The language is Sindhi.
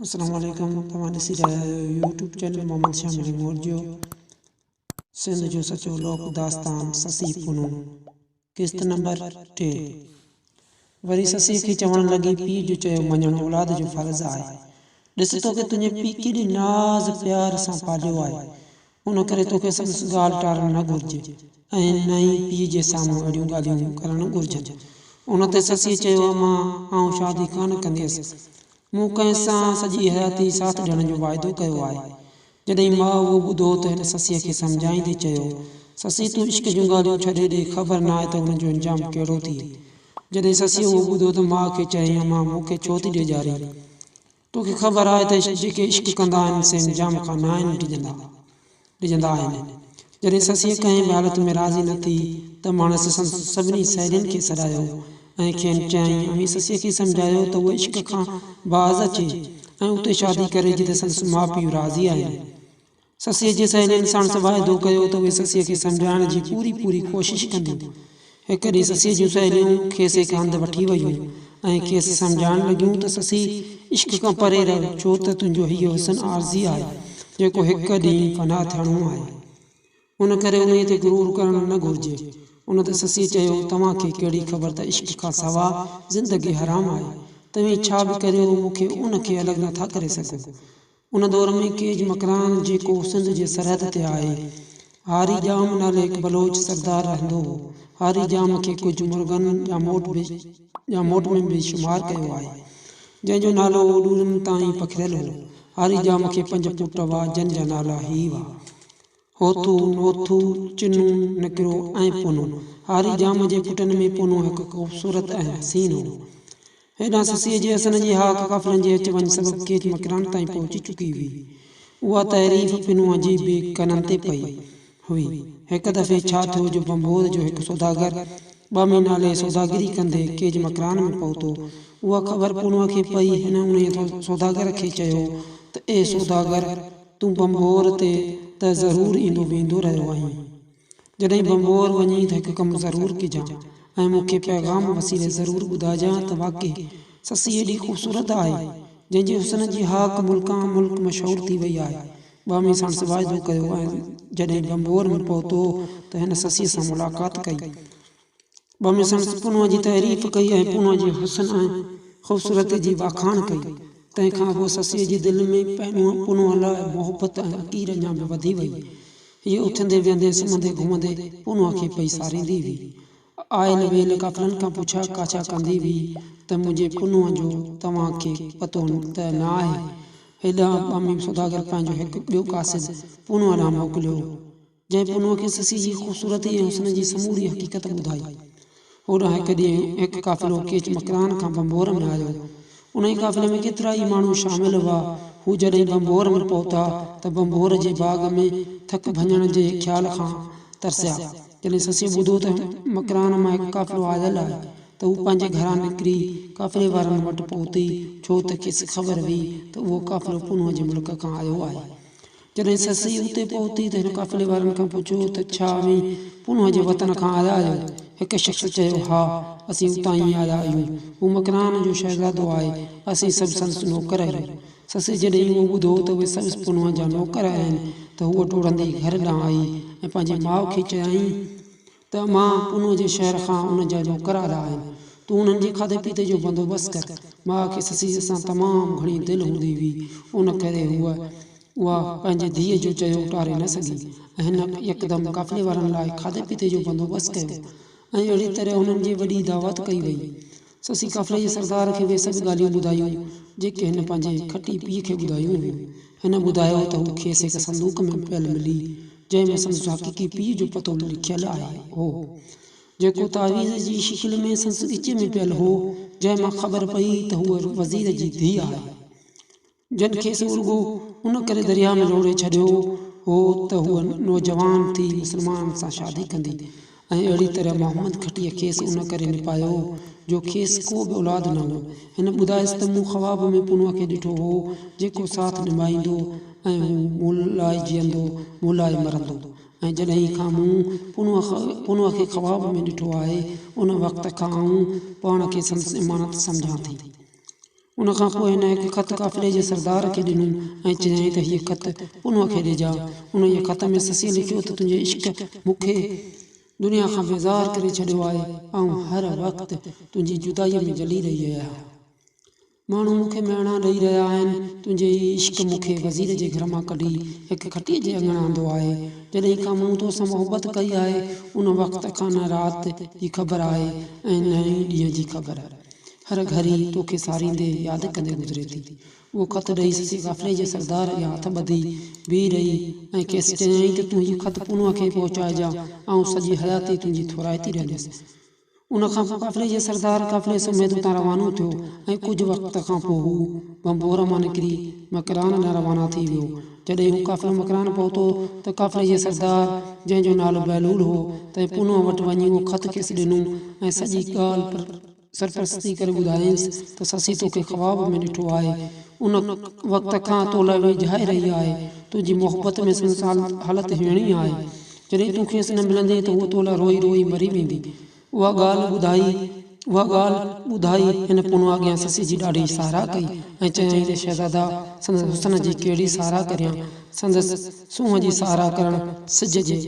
السلام عليڪم توهان ڏسي رهيا آهيو يوٽيوب چينل محمد شامل مور جو سنڌ جو سچو لوڪ داستان سسي پنهون قسط نمبر 3. وري سسي کي چوڻ لڳي پيء جو چيو مڃڻ اولاد جو فرض آهي ڏس توکي تنهنجي پيء ڪيڏي ناز پيار سان پاليو آهي ان ڪري توکي سندس ڳالهه ٽارڻ نه گهرجي ۽ نه ئي پيء جي سامهون اهڙيون ڳالهيون ڪرڻ گهرجن. ان تي سسيء چيو، امان، آئون شادي ڪانه ڪنديس. مون ڪنهن سان سڄي حياتي ساٿ ڏيڻ جو واعدو ڪيو آهي. جڏهن ماء اهو ٻڌو ته هن سسيء کي سمجهائيندي چيو، سسي تون عشق جون ڳالهيون ڇڏي ڏي، خبر ناهي ته ان جو انجام ڪهڙو ٿئي. جڏهن سسيء اهو ٻڌو ته ماء کي چيائين، امان، مون کي ڇو ٿي ڊيڄارين؟ توکي خبر آهي ته جيڪي عشق ڪندا آهن سي انجام کان ناهن ڊڄندا ڊڄندا آهن. جڏهن سسئي ڪنهن به حالت ۾ راضي نه ٿي ته ماڻس سندس سڀني سهيلين کي سڏايو ۽ کين چيائين، اوهين سسئي کي سمجهايو ته هوء عشق کان باز اچي ۽ اتي شادي ڪري جتي سندس ماء پيء راضي آهن. سسئيء جي سهيلين ساڻس واعدو ڪيو ته اهي سسئيء کي سمجهائڻ جي پوري پوري ڪوشش ڪنديون. هڪ ڏينهن سسئيء جون سهيليون کيس هڪ هنڌ وٺي ويون ۽ کيس سمجهائڻ لڳيون ته سسئي عشق کان پري رهه ڇو ته تنهنجو هيء حسن عارضي آهي جيڪو هڪ ڏينهن فنا ٿيڻو آهي. ان ڪري انهيء تي غرور ڪرڻ نه گهرجي. ان تي سسئيء چيو، توهان کي ڪهڙي خبر ته عشق کان سوا زندگي حرام آهي. توهين ڇا به ڪريو مون کي ان کي الڳ نٿا ڪري سگهو. ان دور ۾ ڪيج مڪران جيڪو سنڌ جي سرحد تي آهي، هاري ڄام نالي هڪ بلوچ سردار رهندو هو. هاري ڄام کي ڪجهه مرغن ڄاموٽ به ڄاموٽ ۾ به شمار ڪيو آهي، جنهن جو نالو ڏورن تائين پکڙيل هو. هاري ڄام کي پنج پٽ هئا، جن جا نالا هي هئا. هوٿو، نوٿو، چنو، نڪرو ۽ پونو. هاري ڄام جي پٽن ۾ پونو هڪ خوبصورت ۽ حسين هو. هيڏانهن سسئيء جي حسن جي هاڪ قافلن جي اچ وڃ سبب ڪيچ مڪران تائين پهچي چڪي هئي. اها تعريف پنهونء جي به ڪنن تي پئي هئي. هڪ دفعي ڇا ٿيو جو ڀنڀور جو هڪ سوداگر ٻامي نالي سوداگري ڪندي ڪيچ مڪران ۾ پهتو. اها خبر پنهونء کي پئي. هن انهيء سوداگر کي چيو ته اي سوداگر! تون ڀنڀور تي ته ضرور ايندو ويندو رهيو آهين. جڏهن ڀنڀور وڃين ته هڪ ڪم ضرور ڪجان ۽ مون کي پيغام وسيلي ضرور ٻڌائجان ته واقعي سسئي ايڏي خوبصورت آهي، جنهن جي حسن جي هاڪ ملڪان ملڪ مشهور ٿي وئي آهي. ٻامي ساڻس واعدو ڪيو ۽ جڏهن ڀنڀور ۾ پهتو ته هن سسئيء سان ملاقات ڪئي. ٻامي ساڻس پنهونء جي تعريف ڪئي ۽ پنهونء جي حسن ۽ خوبصورتيء جي واکاڻ ڪئي. تنهن کان پوء سسئيء جي دل ۾ پنهونء لاء محبت ۽ اڪير اڃا به وڌي وئي. هيء اٿندي ويهندي، سمهندي گهمندي پنهونء کي پئي ساريندي هئي. آيل ويل قافلن کان پڇا ڪاڇا ڪندي هئي ته منهنجي پنهونء جو توهان کي پتو ته نه آهي؟ هيڏانهن ٻامي سوداگر پنهنجو هڪ ٻيو قاصد پنهونء ڏانهن موڪليو. جنهن پنهونء کي سسئي جي خوبصورتي ۽ حسن جي سموري حقيقت ٻڌائي. هوڏانهن هڪ ڏينهن هڪ قافلو ڪيچ مڪران کان ڀنڀور ۾ آيو. انهيء قافلي ۾ ڪيترائي ماڻهو شامل هئا. هو جڏهن ڀنڀور ۾ پهتا ته ڀنڀور جي باغ ۾ ٿڪ ڀڃڻ جي خيال کان ترسيا. جڏهن سسئي ٻڌو ته مڪران مان هڪ قافلو آيل آهي ته هو پنهنجي گهران نڪري قافلي وارن وٽ پهتي، ڇو ته کيس خبر هئي ته اهو قافلو پنهونء جي ملڪ کان آيو آهي. جڏهن سسئي اتي پهتي ته هن قافلي وارن کان پڇيو ته ڇا اوهين پنهونء جي وطن کان آيا آهيو؟ هڪ شخص چيو، ها، اسين اتان ئي آيا آهيون. هو مڪران جو شهزادو آهي، اسين سڀ سندس نوڪر آهيون. سسئي جڏهن اهو ٻڌو ته اهي سڀ پنهونء جا نوڪر آهن ته هوء ڊوڙندي گهر ڏانهن آئي ۽ پنهنجي ماء کي چيائين ته امان، پنهونء جي شهر کان ان جا نوڪر آيا آهن. تون انهن جي کاڌي پيتي جو بندوبست ڪر. ماء کي سسئيء سان تمام گهڻي دل هوندي هئي، ان ڪري هوء اها پنهنجي ڌيء جو چيو ٽاري نه سگهي ۽ هن يڪدم قافلي وارن لاء کاڌي پيتي جو بندوبست ڪيو ۽ اهڙي طرح هنن جي وڏي دعوت ڪئي وئي. سسئي قافلي جي سردار کي اهي سڀ ڳالهيون ٻڌايون، جيڪي هن پنهنجي کٽي پيء کي ٻڌايون هيون. هن ٻڌايو ته هو کيس هڪ صندوق ۾ پيل ملي، جنهن ۾ سندس حقيقي پيء جو پتو لکيل آهي هو، جيڪو تعويذ جي شڪل ۾ سندس ڳچيء ۾ پيل هو، جنهن مان خبر پئي ته هوء وزير جي ڌيء آهي. جن کيس رڳو ان ڪري درياء ۾ لوڙهي ڇڏيو هو ته هوء نوجوان ٿي مسلمانن سان شادي ڪندي ۽ اهڙي طرح محمد کٽيء کيس ان ڪري نپايو جو کيس ڪو به اولاد نه هو. هن ٻڌايس ته مون خواب ۾ پنهونء کي ڏٺو هو جيڪو ساٿ نڀائيندو ۽ هو مون لاء جيئندو مون لاء مرندو ۽ جڏهن کان مون پنهونء کي خواب ۾ ڏٺو آهي ان وقت کان آئون پاڻ کي سندس امانت سمجهان ٿي. ان کان پوء هن هڪ خط قافلي جي سردار کي ڏنو ۽ چيائين ته هيء خط پنهونء کي ڏجان. انهيء خط ۾ سسيء لکيو ته تنهنجي عشق مون کي دنيا کان بيزار ڪري ڇڏيو آهي. آئون هر وقت تنهنجي جدائيء ۾ جلي رهي آهيان. ماڻهو مون کي مهڻا ڏئي رهيا آهن. تنهنجي ئي عشق مون کي وزير جي گهر مان ڪڍي هڪ کٽيء جي اڱڻ آندو آهي. جڏهن کان مون تو سان محبت ڪئي آهي، ان وقت کان نه رات جي خبر آهي ۽ نه ئي ڏينهن جي خبر. هر گهڙي توکي ساريندي، ياد ڪندي گذري ٿي. اهو خط ڏئي سسي قافلي جي سردار اڳيان هٿ ٻڌي بيهي رهي ۽ کيس چيائين ته تون هي خط پنهونء کي پهچائجان، آئون سڄي حياتي تنهنجي ٿورائتي رهنديس. ان کان پوء قافلي جي سردار قافلي سميت اتان روانو ٿيو ۽ ڪجهه وقت کان پوء هو ڀنڀور مان نڪري مڪران ڏانهن روانا ٿي ويو. جڏهن هو قافلو مڪران پهتو ته قافلي جي سردار، جنهن جو نالو بهلول هو، تنهن پنهونء وٽ وڃي اهو خط کيس ڏنو ۽ سڄي ڳالهه سرفهرستي ڪري ٻڌايائينس ته سسي توکي خواب ۾ ڏٺو آهي، ان وقت کان تو لاء ويجهائي رهي آهي، تنهنجي محبت ۾ سندس حالت هيڻي آهي. جڏهن تون کيس نه ملندين ته هوء تو لاء روئي روئي مري ويندي. اها ڳالهه ٻڌائي اها ڳالهه ٻڌائي هن پنهون اڳيان سسئي جي ڏاڍي ساراهه ڪئي ۽ چيائين ته شهزادا سندس حسن جي ڪهڙي ساراهه ڪريان، سندس سونهن جي ساراهه ڪرڻ سج جي.